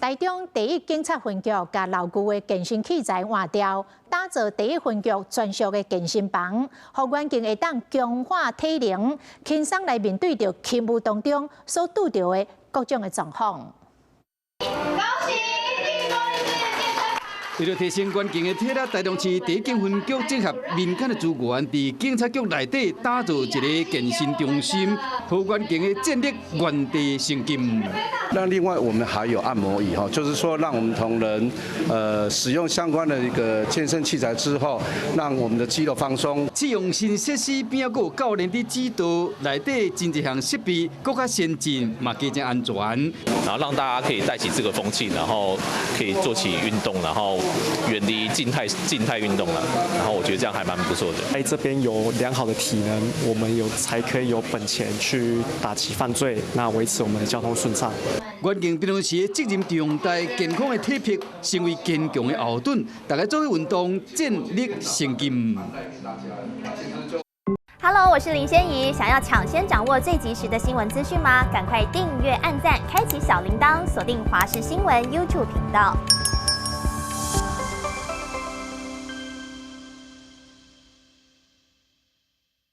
台中第一警察分局共老舊的健身器材換掉，打造第一分局專屬的健身房，予員警會當強化體能，輕鬆來面對著勤務當中所拄著的各種的狀況。恭喜！為著提升員警的體力，台中市第一警分局整合民間的資源，佇警察局內底打造一个健身中心，予員警的戰力原地升級。那另外我們還有按摩椅哈，就是說讓我們同仁使用相關的一個健身器材之後，讓我們的肌肉放鬆。試用新設施邊仔閣有教練佇指導，內底真濟項設備，閣較先進，嘛加真安全。然後讓大家可以帶起這個風氣，然後可以做起運動，然後遠離靜態運動了。然後我覺得這樣還蠻不錯的。在這邊有良好的體能，我們有才可以有本錢去打擊犯罪，那維持我們的交通順暢。員警平常時責任重大，健康的體魄成為堅強的後盾，大家做伙運動，戰力升級。 Hello，我是林仙怡，想要搶先掌握最及時的新聞資訊嗎？趕快訂閱、按讚、開啟小鈴鐺，鎖定華視新聞 YouTube 頻道。